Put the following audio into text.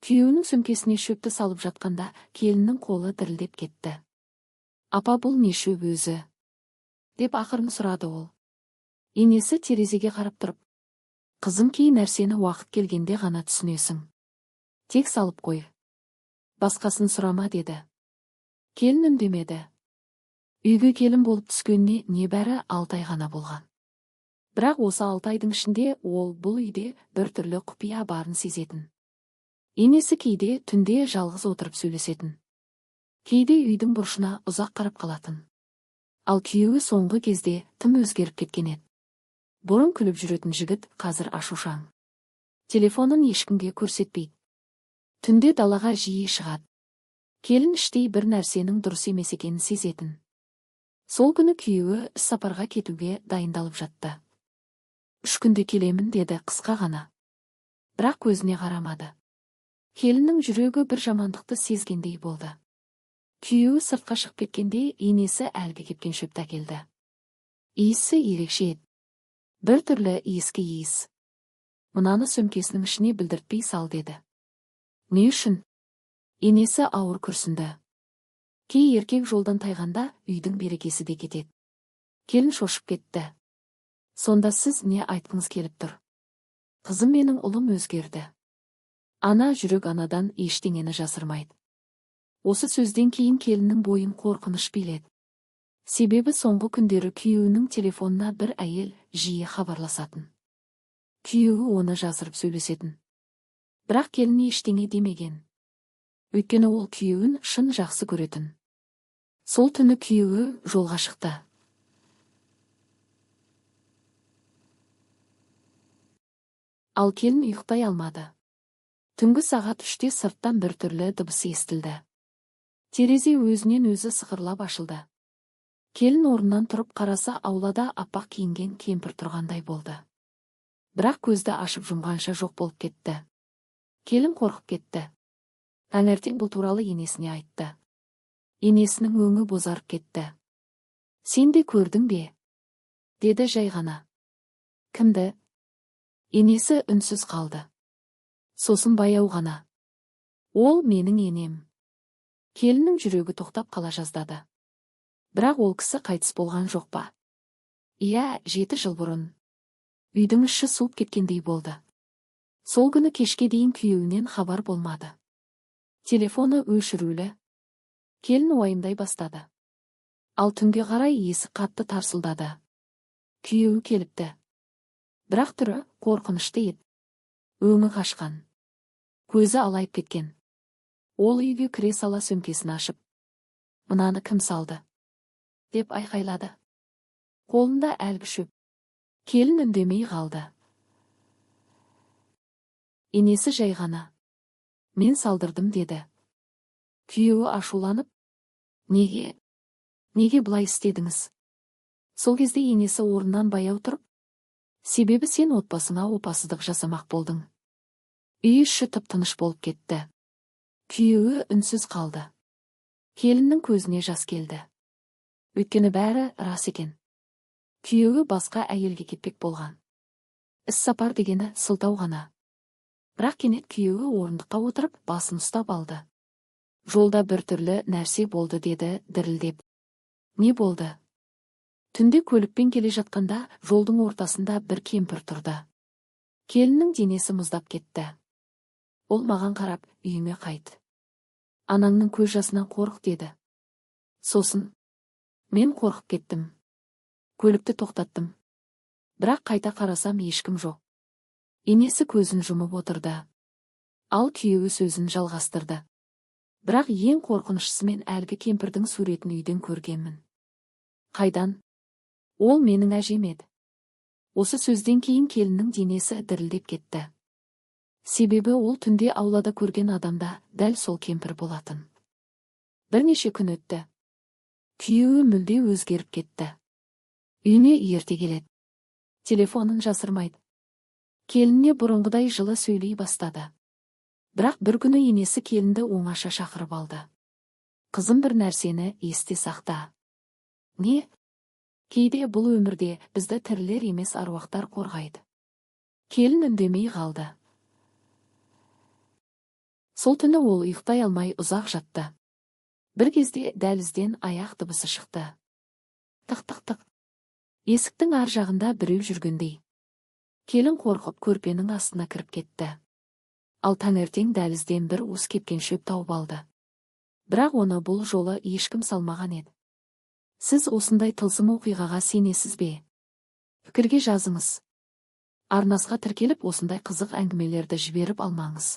Күйеуінің сөмкесіне шөпті салып жатқанда келіннің қолы дірілдеп кетті. «Апа, бұл не шөп өзі?» деп ақырын сұрады ол. Енесі терезеге қарап тұрып: «Қызым, кей нәрсені уақыт келгенде ғана түсінесің. Тек салып қой. Басқасын сұрама», – деді. Келін үндемеді. Үйге келін болып түскеніне небәрі 6 ай ғана болған. Бірақ осы 6 айдың ішінде ол бұл үйде біртүрлі құпия барын сезетін. Енесі кейде түнде жалғыз отырып сөйлесетін. Кейде үйдің бұрышына ұзақ қарап қалатын. Ал күйеуі соңғы кезде тым өзгеріп кеткен еді. Бұрын күліп жүретін жігіт қазір ашушаң. Телефонын ешкімге көрсетпейді. Түнде далаға жиі шығады. Келін іштей бір нәрсенің дұрыс емес екенін сезетін. Сол күні күйеуі іссапарға кетуге дайындалып жатты. «3 күнде келемін», – деді қысқа ғана. Бірақ көзіне қарамады. Келіннің жүрегі бір жамандықты сезгендей болды. Күйеуі сыртқа шығып кеткенде енесі әлгі кепкен шөпті әкелді. Иісі ерекше еді. Бір түрлі ескі иіс. «Мынаны сөмкесінің ішіне білдіртпей сал», – деді. «Не үшін?» Енесі ауыр күрсінді. «Кей еркек жолдан тайғанда, үйдің берекесі де кетеді». Келін шошып кетті. «Сонда сіз не айтқыңыз келіп тұр?» «Қызым, менің ұлым өзгерді. Ана жүрек анадан ештеңені жасырмайды». Осы сөзден кейін келіннің бойын қорқыныш биледі. Себебі соңғы күндері күйеуінің телефонына бір әйел жиі хабарласатын. Күйеуі оны жасырып сөйлесетін. Бірақ келін ештеңе демеген. Өйткені ол күйеуін шын жақсы көретін. Сол түні күйеуі жолға шықты. Ал келін ұйықтай алмады. Түнгі сағат 3-те сырттан біртүрлі дыбыс естілді. Терезе өзінен өзі сықырлап ашылды. Келін орнынан тұрып қараса, аулада аппақ киінген кемпір тұрғандай болды. Бірақ көзді ашып жұмғанша жоқ болып кетті. Келін қорқып кетті. Таңертең бұл туралы енесіне айтты. Енесінің өңі бозарып кетті. «Сен де көрдің бе?» – деді жай ғана. «Кімді?» Енесі үнсіз қалды. Сосын баяу ғана: «Ол менің енем». Келіннің жүрегі тоқтап қала жаздады. «Бірақ ол кісі қайтыс болған жоқ па?» «Иә, 7 жыл бұрын». Үйдің іші суып кеткендей болды. Сол күні кешке дейін күйеуінен хабар болмады. Телефоны өшірулі. Келін уайымдай бастады. Ал түнге қарай есік қатты тарсылдады. Күйеуі келіпті. Бірақ түрі қорқынышты еді. Өңі қашқан. Көзі алайып кеткен. Ол үйге кіре сала сөмкесін ашып: «Мынаны кім салды?» – деп айқайлады. Қолында әлгі шөп. Келін үндемей қалды. Енесі жай ғана: «Мен салдырдым», – деді. Күйеуі ашуланып: «Неге? Неге бұлай істедіңіз?» Сол кезде енесі орнынан баяу тұрып: «Себебі сен отбасыңа опасыздық жасамақ болдың». Үй іші тып-тыныш болып кетті. Күйеуі үнсіз қалды. Келіннің көзіне жас келді. Өйткені бәрі рас екен. Күйеуі басқа әйелге кетпек болған. Іссапар дегені сылтау ғана. Бірақ кенет күйеуі орындыққа отырып, басын ұстап алды. «Жолда біртүрлі нәрсе болды», – деді дірілдеп. «Не болды?» «Түнде көлікпен келе жатқанда жолдың ортасында бір кемпір тұрды». Келіннің денесі мұздап кетті. «Ол маған қарап: "Үйіңе қайт. Анаңның көз жасынан қорық", – деді. Сосын мен қорқып кеттім. Көлікті тоқтаттым. Бірақ қайта қарасам, ешкім жоқ». Енесі көзін жұмып отырды. Ал күйеуі сөзін жалғастырды. «Бірақ ең қорқыныштысы, мен әлгі кемпірдің суретін үйден көргенмін». «Қайдан?» «Ол менің әжем еді». Осы сөзден кейін келіннің денесі дірілдеп кетті. Себебі ол түнде аулада көрген адамда дәл сол кемпір болатын. Бірнеше күн өтті. Күйеуі мүлде өзгеріп кетті. Үйіне ерте келеді. Телефонын жасырмайды. Келініне бұрынғыдай жылы сөйлей бастады. Бірақ бір күні енесі келінді оңаша шақырып алды. «Қызым, бір нәрсені есте сақта». «Не?» «Кейде бұл өмірде бізді тірілер емес, аруақтар қорғайды». Келін үндемей қалды. Сол түні ол ұйықтай алмай ұзақ жатты. Бір кезде дәлізден аяқ дыбысы шықты. Тық-тық-тық. Есіктің ар жағында біреу жүргендей. Келін қорқып, көрпенің астына кіріп кетті. Ал таңертең дәлізден бір уыс кепкен шөп тауып алды. Бірақ оны бұл жолы ешкім салмаған еді. Сіз осындай тылсым оқиғаға сенесіз бе? Пікірге жазыңыз. Арнасына тіркеліп, осындай қызық әңгімелерді жіберіп алмаңыз.